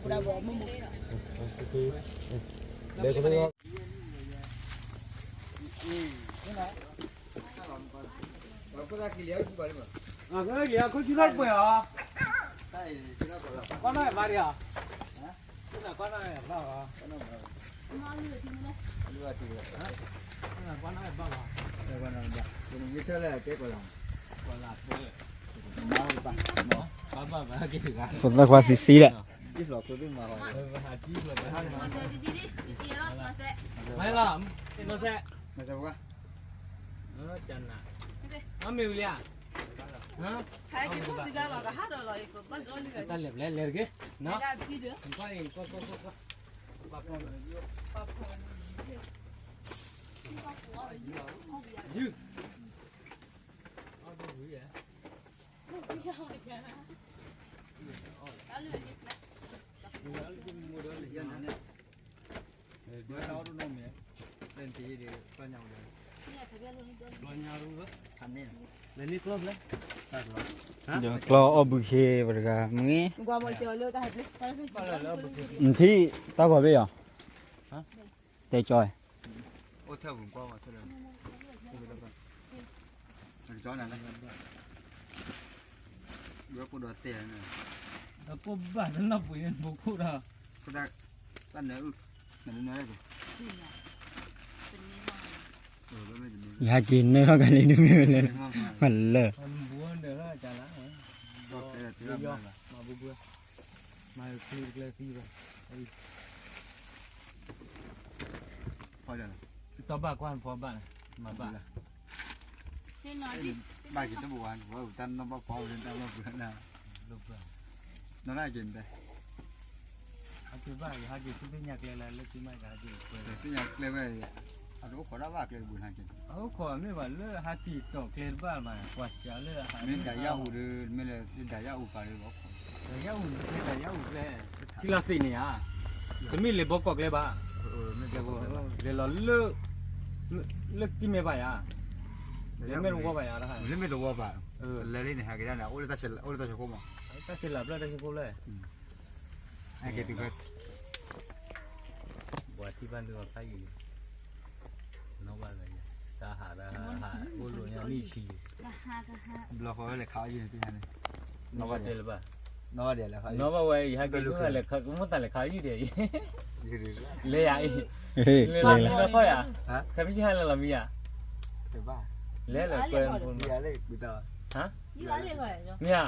လၢခိၣ်ဆူၣ်ထီၣ်ပှဲၤအီၤ, ကွၢ်နီၣ်ဘၣ်ဒံးဧါ, ကွၢ်နီၣ်ဘၣ်, ကွၢ်နီၣ်ဘၣ်လီၤ, ဖိသၣ်ခွါဆံးဆံးဒီး, မ့ၢ်လီၤ, မ့ၢ်လီၤ, တၢ်လဲၤပျဲလဲၤတက့ၢ်, ယုၢ် ကျီၢ်အီၣ်ဘုခ့ပတဂၤမ့ၢ်, နထံၣ်တၢ်ဂီၤဘ့ၣ်ယီၤ, တဲကၠီ, အိၣ်ထဲပူၤကွၢ်ဝဲ, ယဟဲက့ၤနၢထီၣ်ကလံၤဒုးမ့ၢ်ဝဲလဲၣ်, မၤလၢာ်, တီၢ်ဘၣ်ကွၢ်ဖီဘၣ်, မၤဘၣ်, ဘၣ်က့ၤတဘၣ်ဝဲ, တၢ်နီၢ်ဘၣ်ဖီဝဲတၢ်ဘၣ်ပှဲၤနၤ, နီၢ်ဒၣ်က့ၤနတဲ, ဟဲက့ၤဘၣ် ယဟဲက့ၤသူၣ်ဖှံသ့ၣ်ညါကျဲလၢလၢသ့ၣ်မၤကဟဲက့ၤ, သ့ၣ်ညါကျဲဝဲ, အတအိၣ်ခိးဒၣ်ဘၣ်ကျဲတဘိဟဲက့ၤ, အအိၣ်ခိးမ့ၢ်ဘၣ်လၢဟဲက့ၤတီၤကျဲတဘၣ်မး, ကွၢ်စးလၢ, မ့ၢ်ဒၣ်ယၣ်အူဒီး မ့ၢ်လၢဒၣ်ယၣ်အူပာ်လၢဘီခိး, ဒၣ်ယၣ်အူကျဲ, ဒၣ်ယၣ်အူကျဲ, ထံလီၤသ့ၣ်န့ၣ်ဧါ, တမ့ၢ်လၢဘီကီးကျဲဘၣ်, လဲၤလီၤလၢ, လၢကံၢ်မဲဘၣ်ယၤ, လၢမဲာ်တဝီဘၣ်ယၤ, လၢမဲာ်တဝီဘၣ်, လဲၤလံန့ၣ် ဟဲက့ၤဒၣ်န့ၣ် အိၣ်လၢတၢ်ဆဲးလၤဖျၢၣ်တၢ်ဆဲးဖိမး, တၢ်ဆဲးလၤဖျၢၣ်တၢ်ဆဲးဖိဖျၢၣ် ဟဲက့ၤတုၤဖဲ, ပှၤထံၣ်ဘၣ်နုာ်အီၤဖးယံၤ, နီၣ်ဘၣ်လၢယၤ, တၢ်ဟးတၢ်ဟး အိၣ်လိာ်ညါနံၣ်ဆံ, ဘျီဃီဝဲလဲၤခးအီၣ်ယုၢ်န့ၣ်တန့ၣ်, နီၣ်ဘၣ်တဲလၢၤဘၣ်, နီၣ်ဘၣ်ဒ်လဲၣ်, နီၣ်ဘၣ်ဝဲ ယဟဲက့ၤဒိၣ်လဲၤခး ကမိၣ်တၢ်လဲၤခးအီၣ်ယုၢ်ဒံး, လဲၤယၤအံၤ, လဲၤလီၤလၢခီၣ်ယၤ, ခဲမုၢ်ဆ့ၣ်ဟါလဲၤလီၤမံယၤ, လဲၤလီၤကွဲ, မ့ၢ်ဧါ,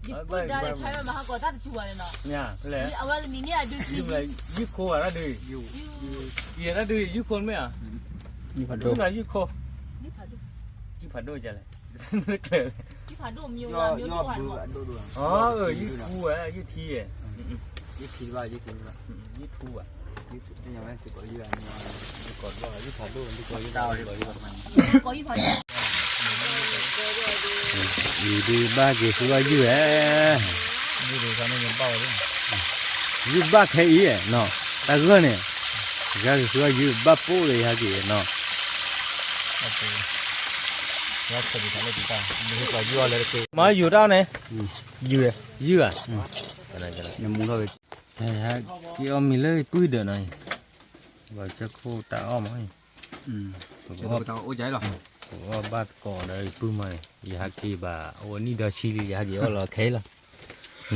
ယပုၢ်ဒါလဲၤဆါဝဲမၤဟါကီးတၢ်တထူၣ်ဘၣ်န့ၣ်နီၤ, မ့ၢ်ဧါ, ဖဲလဲၣ်, အဝဲန့ၣ်န့ၣ်အဒုးသံ, ယုၢ်ခိဝဲဒၣ်ဒုး, ယဲဒၣ်ဒုး ယုၢ်ခိမ့ၢ်ဧါ, ယုၢ်ဖးဒိၣ်, ယုၢ်ခိ, ယုၢ်ဖးဒိၣ်, ယုၢ်ဖးဒိၣ်ကလဲၣ်, ယုၢ်ဖးဒိၣ်မ့ၢ်ဝဲ, ယုၢ်ခူဝဲ, ယုၢ်ထံဝဲ, ယုၢ်ထံဘၣ်, ယုၢ်ထံဘၣ်, ယုၢ်ထူဝဲ, ယုၢ်ထူဝဲ, ယုၢ်ဖးဒိၣ်, ယုၢ်ဖးဒိၣ်, ယုၢ်ဘၣ်က့ၤဃုအီၣ်ယုၢ်ဧါ, ယုၢ်ဘၣ်ခဲအံၤနီၤ, တၢ်ဂၢၢ်န့ၣ်, ယဟဲက့ၤဃုအီၣ်ယုၢ်ဘၣ်ပိၢ်ဒီးယဟဲက့ၤနီၤ, မ့ၢ်ယိၤတၢ်အီၣ်န့ၣ်, ယုၢ်ဧါ, နမူထီၣ်ဝဲ, က့ၤအီၣ်မ့ၤလၢပုၢ်ဒီးနီၤ, ဘၣ်ကၢခိၣ်တၢ်အီၣ်မး, ပကအီၣ်ဘၣ်သကိးဒီးယပုၢ်မးန့ၣ် ယဟဲက့ၤဘၣ် အိၣ်နံၣ်ဒီဆံလံ ယဟဲက့ၤအီၣ်လီၤခဲလီၤ,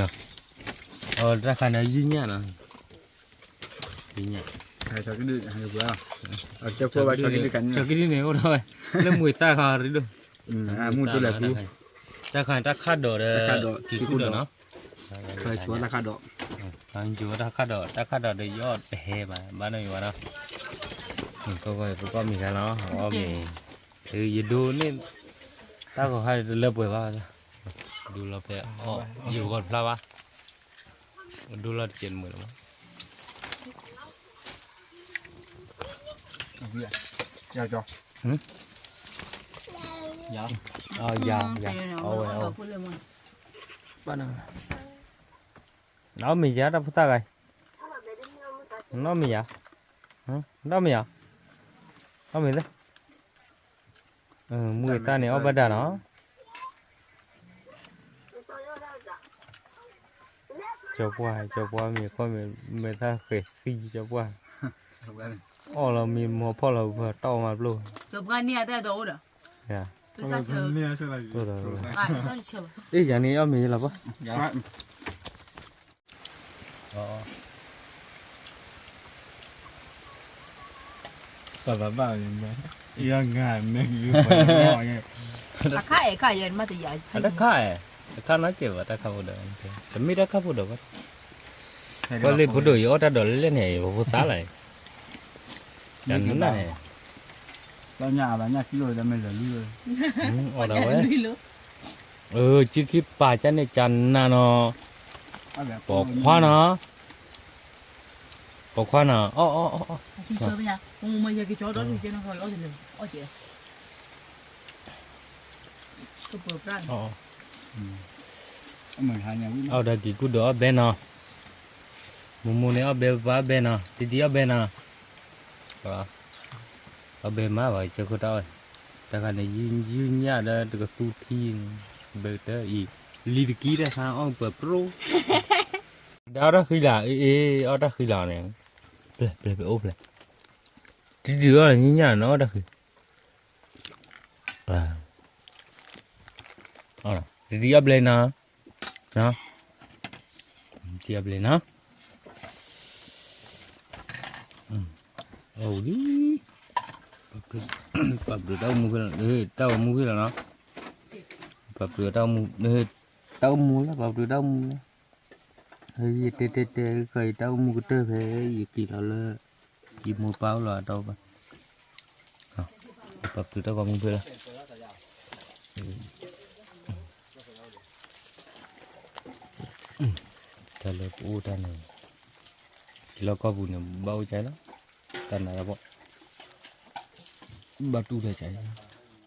အတၢ်ခါန့ၣ် ယုၢ်ညၣ်နီၤ, ယုၢ်ညၣ်, ကၠီကဒုန့ၣ်အိၣ်ထီၣ်ဝဲ လၢမုၢ်သၣ်ခါရ့ဒိၣ်, တၢ်ခါန့ၣ် တၢ်ခၣ်ဒိးဒီး က့ၤခိၣ်ဒီးနီၤ, တၢ်ခါဒိး, တၢ်ခၣ်ဒိး, တၢ်ခၣ်ဒိးဒီးယအီၣ်တဟဲဘၣ် ဘၣ်နီၢ်ယဝဲနီၤ, ကီၢ်ကီၢ်ပကီၢ်မံၤခါလီၤ အီၣ်မ့ၤ, ယဒိန့ၣ်, တၢ်ဂီၤခါတလၢပှဲၤဘၣ်, ဒိလီၤဖဲအီၣ်, ယဂီၤတဖျါဘၣ်, ဒိလီၤတကဲးတမှဲၤလီၤမး, ယၤ, ယၤ, အဝဲ, အီၣ်မ့ၤယၤတၢ်ဖိသၣ်ဂၤ, နီၢ်မ့ၤယၤ, နီၢ်မ့ၤယၤ, အီၣ်မ့ၤလၢ, မုၢ်တၢ်န့ၣ်အီၣ်ဘၣ်ဒၣ်နီၤ, ကၠီပှၢ် ကၠီပှၢ်မ့ၢ်ခီမ့ၢ် မဲာ်သၣ်ဃဲၤသံကၠီပှၢ်, အီၣ်လီၤမ့ၤမီၤဖီၣ်လီၤပှၤတီၢ်မးပျိၢ်, ကၠီပှၢ်န့ၣ်အတၢ်ဒီးအိၣ်ဒီး, အ့ ယၤန့ၣ်အီၣ်မ့ၤလီၤပှၢ်, ပှၤဘၣ်ဘၣ်, အခါအဲၣ်ခါယဲၢ်မးတယၤ, တခါအဲၣ်, တခါနီကဲးဘၣ်တၢ်ခါဖိဒီး, တမ့ၢ်တၢ်ခါဖိဒီးဘၣ်, ပှၤလၢဖိဒိၣ်ယအီၣ်တၢ်ဒီးလဲၣ်န့ၣ် ပဖိသါလၢ်, ယၤန့ၣ်, အီၣ်ဒၣ်ဝဲ, အၢ ကၠံခံပာ်ကၢ်န့ၣ်ကၢ်နးနီၤ, ပိာ်ခွါနီၤ, ပိာ်ခွါနီၤ, အီၣ်အီၣ်အီၣ်အီၣ်, အီၣ်ဒီးက့ၤကူၣ်ဒိးအီၣ်ဘဲနီၤ, မူမူန့ၣ်အီၣ်ဘဲပၢ်အီၣ်ဘဲနီၤ, တံတံအီၣ်ဘဲနီၤ, အီၣ်ဘဲမးဘၣ် ကၢခိၣ်တၢ်အီၣ်, တၢ်ခါန့ၣ် ယုၢ်ညၣ်ဒီးတကသူထံ, ဘဲတၢ်အံၤ, လံၤတကံတၢ်ခါအီၣ်ပၢၤပြိ, ဒီးအီၣ်တၢ်ဃံလၤ အ့ၣ် အီၣ်တၢ်ဃံလၤန့ၣ်, ပျဲၢ်ပျဲၢ်ပျဲၢ်အိၣ်ဖျဲၣ်, တံတံအီၣ်ညၣ်ညၣ်နီၤ အီၣ်တၢ်ဃံ တံတံအီၣ်ဘျဲနီၤ, တံတံအီၣ်ဘျဲနီၤ, အိၣ်လံ, ပာ်ဘျုးတၢ်အိၣ်မူဖဲလီၤ, တၢ်အိၣ်မူဖဲလီၤနီၤ, ပာ်ဘျုးတၢ်အိၣ်မူ, တၢ်အိၣ်မူလၢ ပာ်ဘျုးတၢ်အိၣ်မူလၢ, ယတဲတဲတဲ ကီးယတၢ်အိၣ်မူကတၢၢ်ဖဲ ယက့ၤလီၤလၢ ယမိၢ်ပၢ်အိၣ်လီၤအတီဘၣ်, ပာ်ဘျုးတၢ်ဂီၤမူဖဲလီၤ, တၢ်လၢပအိၣ်တၢ်န့ၣ်, က့ၤလီၤကီၢ်ပူၤန့ၣ် ဘၣ်အိၣ်ကၢလီၤ, တၢ်နးတၢ်ဖှီၣ်, ဘၣ်တူၢ်တၢ်ကၢ